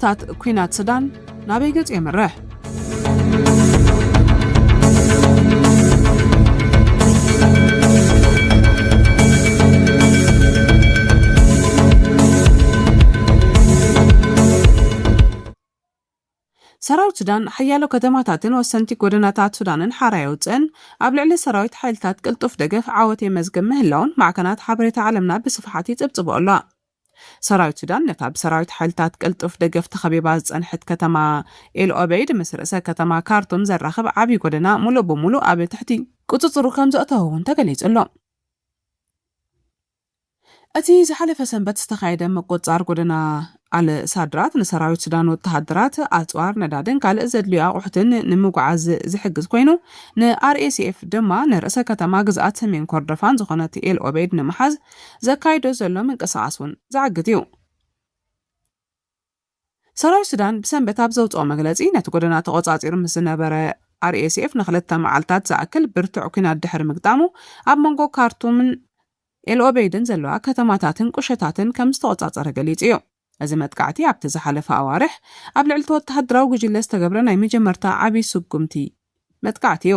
ኣርእስታት ኲናት ሱዳን ናበይ ገጹ የምርሕ? ሰራዊት ሱዳን ሓያሎ ከተማታትን ወሰንቲ ጎደናታት ሱዳንን ሓራ የውፅእን፣ ኣብ ልዕሊ ሰራዊት ሓይልታት ቅልጡፍ ደገፍ ዓወት የመዝግብ ምህላውን ማዕከናት ሓበሬታ ዓለምና ብስፍሓት ይጽብጽቦ ኣሎ። ሰራዊት ሱዳን ነታ ብሰራዊት ሓይልታት ቅልጡፍ ደገፍ ተኸቢባ ዝጸንሐት ከተማ ኤል ኦበይድ ምስ ርእሰ ከተማ ካርቱም ዘራኽብ ዓቢ ጎደና ሙሉእ ብሙሉእ ኣብ ትሕቲ ቁጽጽሩ ከም ዘእተወ እውን ተገሊጹ ኣሎ። እቲ ዝሓለፈ ሰንበት ዝተኻየደ ምቁጽጻር ጎደና ኣል ሳድራት ንሰራዊት ሱዳን ወተሃደራት፣ ኣጽዋር፣ ነዳድን ካልእ ዘድልዩ ኣቑሑትን ንምጉዓዝ ዝሕግዝ ኮይኑ፣ ንኣር ኤስ ኤፍ ድማ ንርእሰ ከተማ ግዝኣት ሰሜን ኮርዶፋን ዝኾነት ኤል ኦበይድ ንምሓዝ ዘካይዶ ዘሎ ምንቅስቓስ እውን ዝዓግት እዩ። ሰራዊት ሱዳን ብሰንበት ኣብ ዘውፅኦ መግለፂ፣ ነቲ ጎደና ተቖጻጺሩ ምስ ዝነበረ ኣር ኤስ ኤፍ ንክልተ መዓልታት ዝኣክል ብርቱዕ ኲናት ድሕሪ ምግጣሙ፣ ኣብ መንጎ ካርቱምን ኤል ኦበይድን ዘለዋ ከተማታትን ቁሸታትን ከም ዝተቖጻጸረ ገሊጹ እዩ። እዚ መጥቃዕቲ ኣብቲ ዝሓለፈ ኣዋርሕ ኣብ ልዕሊ እቲ ወተሃደራዊ ጉጅለ ዝተገብረ ናይ መጀመርታ ዓቢ ስጉምቲ መጥቃዕቲ እዩ።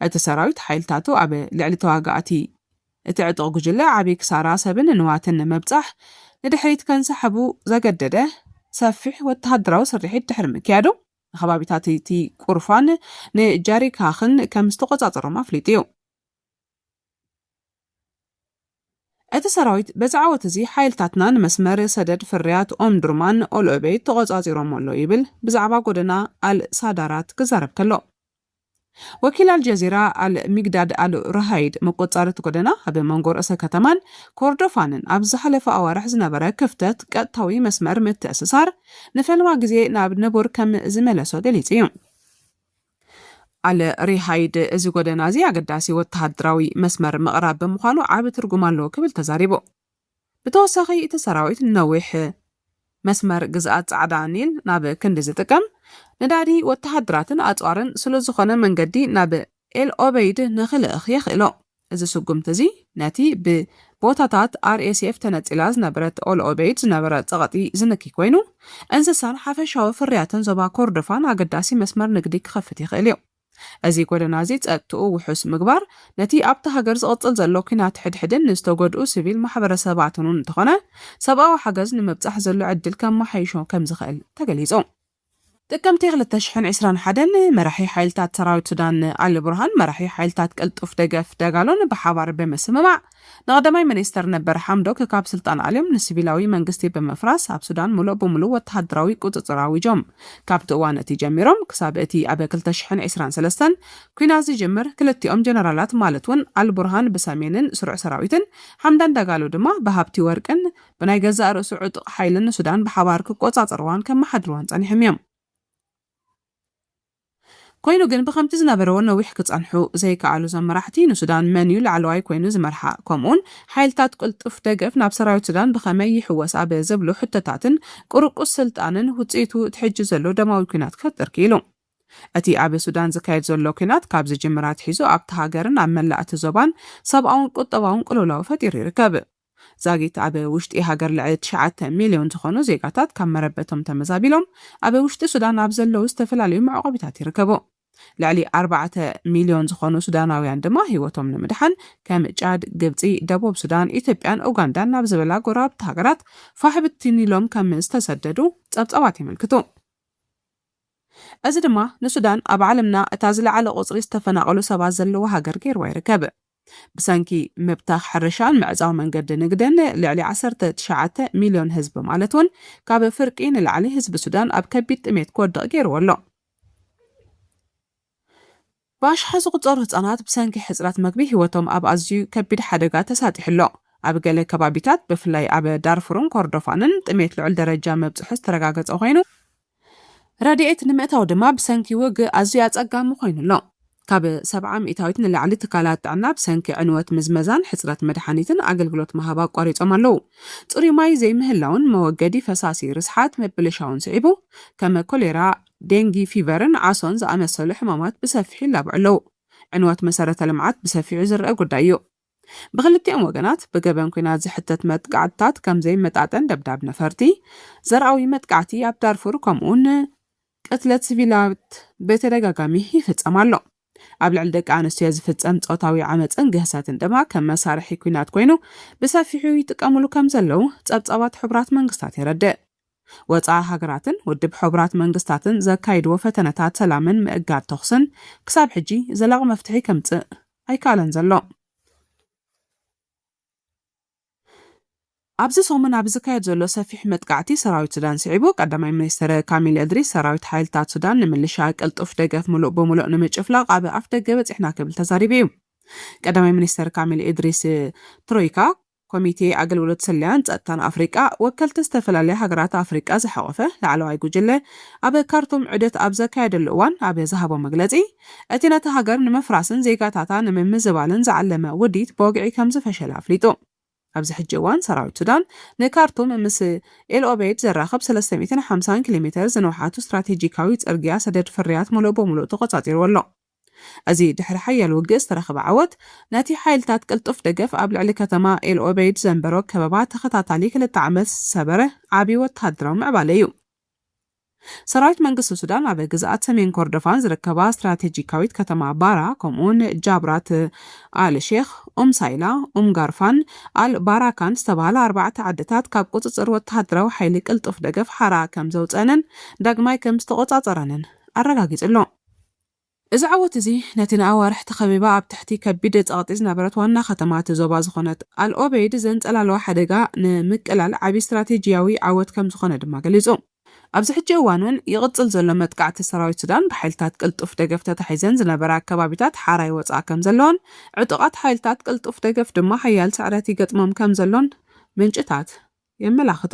እቲ ሰራዊት ሓይልታቱ ኣብ ልዕሊ ተዋጋእቲ እቲ ዕጡቕ ጉጅለ ዓቢ ክሳራ ሰብን ንዋትን ንምብጻሕ ንድሕሪት ከንሰሕቡ ዘገደደ ሰፊሕ ወተሃደራዊ ስርሒት ድሕሪ ምክያዱ፣ ንከባቢታት እቲ ቁርፋን ንጃሪካኽን ከም ዝተቖጻጸሮም ኣፍሊጡ እዩ። እቲ ሰራዊት በዚ ዓወት እዚ ሓይልታትና ንመስመር ሰደድ ፍርያት ኦምዱርማን ኦልኦቤይድ ተቖጻጺሮሞ ኣሎ ይብል ብዛዕባ ጎደና ኣል ሳዳራት ክዛረብ ከሎ። ወኪል ኣልጀዚራ ኣል ሚግዳድ ኣል ሩሃይድ ምቁጽጻር እቲ ጎደና ኣብ መንጎ ርእሰ ከተማን ኮርዶፋንን ኣብ ዝሓለፈ ኣዋርሕ ዝነበረ ክፍተት ቀጥታዊ መስመር ምትእስሳር ንፈለማ ግዜ ናብ ንቡር ከም ዝመለሶ ገሊጹ እዩ። ኣል ሪሃይድ እዚ ጎደና እዚ ኣገዳሲ ወተሃደራዊ መስመር ምቕራብ ብምዃኑ ዓቢ ትርጉም ኣለዎ ክብል ተዛሪቡ። ብተወሳኺ እቲ ሰራዊት ንነዊሕ መስመር ግዝኣት ጻዕዳ ኒል ናብ ክንዲ ዝጥቀም ነዳዲ ወተሃደራትን ኣጽዋርን ስለ ዝኾነ መንገዲ ናብ ኤል ኦበይድ ንኽልእኽ የኽእሎ። እዚ ስጉምቲ እዚ ነቲ ብቦታታት ኣር ኤስ ኤፍ ተነጺላ ዝነበረት ኦል ኦበይድ ዝነበረ ጸቕጢ ዝንኪ ኮይኑ፣ እንስሳን ሓፈሻዊ ፍርያትን ዞባ ኮርዶፋን ኣገዳሲ መስመር ንግዲ ክኸፍት ይኽእል እዩ። እዚ ጎደና እዚ ጸጥትኡ ውሑስ ምግባር፣ ነቲ ኣብታ ሃገር ዝቕጽል ዘሎ ኲናት ሕድሕድን ንዝተጎድኡ ሲቪል ማሕበረሰባትን እውን እንተኾነ፣ ሰብኣዊ ሓገዝ ንምብጻሕ ዘሎ ዕድል ከመሓይሾ ከም ዝኽእል ተገሊጹ። ጥቅምቲ ክልተ ሽሕን ዕስራን ሓደን መራሒ ሓይልታት ሰራዊት ሱዳን ኣሊ ቡርሃን፣ መራሒ ሓይልታት ቅልጡፍ ደገፍ ዳጋሎን ብሓባር ብምስምማዕ፣ ንቐዳማይ ሚኒስተር ነበር ሓምዶክ ካብ ስልጣን ኣልዮም ንሲቪላዊ መንግስቲ ብምፍራስ ኣብ ሱዳን ሙሉእ ብሙሉእ ወተሃደራዊ ቁጽጽር ኣዊጆም። ካብቲ እዋን እቲ ጀሚሮም ክሳብ እቲ ኣብ ክልተ ሽሕን ዕስራን ሰለስተን ኲናት ዝጅምር ክልቲኦም ጀነራላት ማለት እውን ኣልቡርሃን ብሰሜንን ስሩዕ ሰራዊትን ሓምዳን ዳጋሎ ድማ ብሃብቲ ወርቅን ብናይ ገዛእ ርእሱ ዕጡቕ ሓይልን ንሱዳን ብሓባር ክቆጻጸርዋን ከመሓድርዋን ጸኒሖም እዮም። ኮይኑ ግን ብኸምቲ ዝነበርዎ ነዊሕ ክጸንሑ ዘይከኣሉ እዞም መራሕቲ ንሱዳን መን እዩ ላዕለዋይ ኮይኑ ዝመርሓ፣ ከምኡውን ሓይልታት ቅልጡፍ ደገፍ ናብ ሰራዊት ሱዳን ብኸመይ ይሕወስ ኣብ ዝብሉ ሕቶታትን ቅርቁስ ስልጣንን ውጽኢቱ እቲ ሕጂ ዘሎ ደማዊ ኲናት ክፈጥር ክኢሉ። እቲ ኣብ ሱዳን ዝካየድ ዘሎ ኲናት ካብ ዝጅምር ኣትሒዙ ኣብቲ ሃገርን ኣብ መላእ እቲ ዞባን ሰብኣውን ቁጠባውን ቅልውላው ፈጢሩ ይርከብ። ዛጊት ኣብ ውሽጢ ሃገር ልዕሊ ትሽዓተ ሚልዮን ዝኾኑ ዜጋታት ካብ መረበቶም ተመዛቢሎም ኣብ ውሽጢ ሱዳን ኣብ ዘለዉ ዝተፈላለዩ መዕቆቢታት ይርከቡ። ልዕሊ ኣርባዕተ ሚልዮን ዝኾኑ ሱዳናውያን ድማ ህይወቶም ንምድሓን ከም ጫድ፣ ግብጺ፣ ደቡብ ሱዳን፣ ኢትዮጵያን ኡጋንዳን ናብ ዝበላ ጎረባብቲ ሃገራት ፋሕ ብትን ኢሎም ከም ዝተሰደዱ ጸብጻባት የመልክቱ። እዚ ድማ ንሱዳን ኣብ ዓለምና እታ ዝለዓለ ቁጽሪ ዝተፈናቐሉ ሰባት ዘለዋ ሃገር ገይርዋ ይርከብ። ብሰንኪ ምብታኽ ሕርሻን ምዕጻው መንገዲ ንግድን ልዕሊ ዓሰርተ ትሽዓተ ሚልዮን ህዝቢ ማለት እውን ካብ ፍርቂ ንላዕሊ ህዝቢ ሱዳን ኣብ ከቢድ ጥሜት ክወድቕ ገይርዎ ኣሎ። ብኣሽሓት ዝቑጸሩ ህጻናት ብሰንኪ ሕጽረት መግቢ ህይወቶም ኣብ ኣዝዩ ከቢድ ሓደጋ ተሳጢሑ ኣሎ። ኣብ ገለ ከባቢታት ብፍላይ ኣብ ዳርፉርን ኮርዶፋንን ጥሜት ልዑል ደረጃ መብጽሑ ዝተረጋገጸ ኮይኑ፣ ረድኤት ንምእታው ድማ ብሰንኪ ውግእ ኣዝዩ ኣጸጋሚ ኮይኑ ኣሎ። ካብ ሰብዓ ሚእታዊት ንላዕሊ ትካላት ጥዕና ብሰንኪ ዕንወት ምዝመዛን ሕጽረት መድሓኒትን ኣገልግሎት ምሃብ ኣቋሪጾም ኣለዉ። ጽሩይ ማይ ዘይምህላውን መወገዲ ፈሳሲ ርስሓት ምብልሻውን ስዒቡ፣ ከም ኮሌራ፣ ዴንጊ ፊቨርን ዓሶን ዝኣመሰሉ ሕማማት ብሰፊሑ ይላብዑ ኣለዉ። ዕንወት መሰረተ ልምዓት ብሰፊሑ ዝረአ ጉዳይ እዩ። ብክልቲኦም ወገናት ብገበን ኲናት ዝሕተት መጥቃዕትታት ከም ዘይመጣጠን ደብዳብ ነፈርቲ፣ ዘርኣዊ መጥቃዕቲ ኣብ ዳርፉር ከምኡውን ቅትለት ሲቪላት ብተደጋጋሚ ይፍጸም ኣሎ። ኣብ ልዕሊ ደቂ ኣንስትዮ ዝፍጸም ጾታዊ ዓመጽን ግህሰትን ድማ ከም መሳርሒ ኲናት ኮይኑ ብሰፊሑ ይጥቀምሉ ከም ዘለዉ ጸብጻባት ሕቡራት መንግስታት የረድእ። ወጻኢ ሃገራትን ውድብ ሕቡራት መንግስታትን ዘካይድዎ ፈተነታት ሰላምን ምእጋድ ተኹስን ክሳብ ሕጂ ዘላቒ መፍትሒ ከምጽእ ኣይከኣለን ዘሎ። ኣብዚ ሰሙን ኣብ ዝካየድ ዘሎ ሰፊሕ መጥቃዕቲ ሰራዊት ሱዳን ስዒቡ፣ ቀዳማይ ሚኒስትር ካሚል እድሪስ ሰራዊት ሓይልታት ሱዳን ንምልሻ ቅልጡፍ ደገፍ ምሉእ ብምሉእ ንምጭፍላቕ ኣብ ኣፍ ደገ በጺሕና ክብል ተዛሪቡ እዩ። ቀዳማይ ሚኒስትር ካሚል እድሪስ ትሮይካ ኮሚቴ ኣገልግሎት ስለያን ጸጥታን ኣፍሪቃ፣ ወከልቲ ዝተፈላለያ ሃገራት ኣፍሪቃ ዝሓቖፈ ላዕለዋይ ጉጅለ ኣብ ካርቱም ዑደት ኣብ ዘካየደሉ እዋን ኣብ ዝሃቦ መግለጺ፣ እቲ ነታ ሃገር ንምፍራስን ዜጋታታ ንምምዝባልን ዝዓለመ ውዲት ብወግዒ ከም ዝፈሸለ ኣፍሊጡ። ኣብዚ ሕጂ እዋን ሰራዊት ሱዳን ንካርቱም ምስ ኤል ኦቤይድ ዘራኽብ ሰለስተ ሚእትን ሓምሳን ኪሎ ሜተር ዝነውሓቱ ስትራቴጂካዊ ጽርግያ ሰደድ ፍርያት ምሉእ ብምሉእ ተቖጻጺርዎ ኣሎ። እዚ ድሕሪ ሓያል ውግእ ዝተረኽበ ዓወት፣ ነቲ ሓይልታት ቅልጡፍ ደገፍ ኣብ ልዕሊ ከተማ ኤል ኦቤይድ ዘንበሮ ከበባ ተኸታታሊ ክልተ ዓመት ዝሰበረ ዓቢ ወተሃደራዊ ምዕባለ እዩ። ሰራዊት መንግስቲ ሱዳን ኣብ ግዝኣት ሰሜን ኮርዶፋን ዝርከባ ስትራቴጂካዊት ከተማ ባራ፣ ከምኡውን ጃብራት ኣል ሼክ፣ ኡም ሳይላ፣ ኡም ጋርፋን ኣል ባራካን ዝተባህላ ኣርባዕተ ዓድታት ካብ ቁጽጽር ወተሃደራዊ ሓይሊ ቅልጡፍ ደገፍ ሓራ ከም ዘውጸንን ዳግማይ ከም ዝተቆጻጸረንን ኣረጋጊጹ ኣሎ። እዚ ዓወት እዚ ነቲ ንኣዋርሕ ተኸቢባ ኣብ ትሕቲ ከቢድ ጸቕጢ ዝነበረት ዋና ከተማ እቲ ዞባ ዝኾነት ኣል ኦበይድ ዘንጸላለወ ሓደጋ ንምቅላል ዓቢ ስትራቴጂያዊ ዓወት ከም ዝኾነ ድማ ገሊጹ። ኣብዚ ሕጂ እዋን እውን ይቕጽል ዘሎ መጥቃዕቲ ሰራዊት ሱዳን ብሓይልታት ቅልጡፍ ደገፍ ተታሒዘን ዝነበራ ከባቢታት ሓራ ይወጽኣ ከም ዘለዎን ዕጡቓት ሓይልታት ቅልጡፍ ደገፍ ድማ ሓያል ስዕረት ይገጥሞም ከም ዘሎን ምንጭታት የመላኽቱ።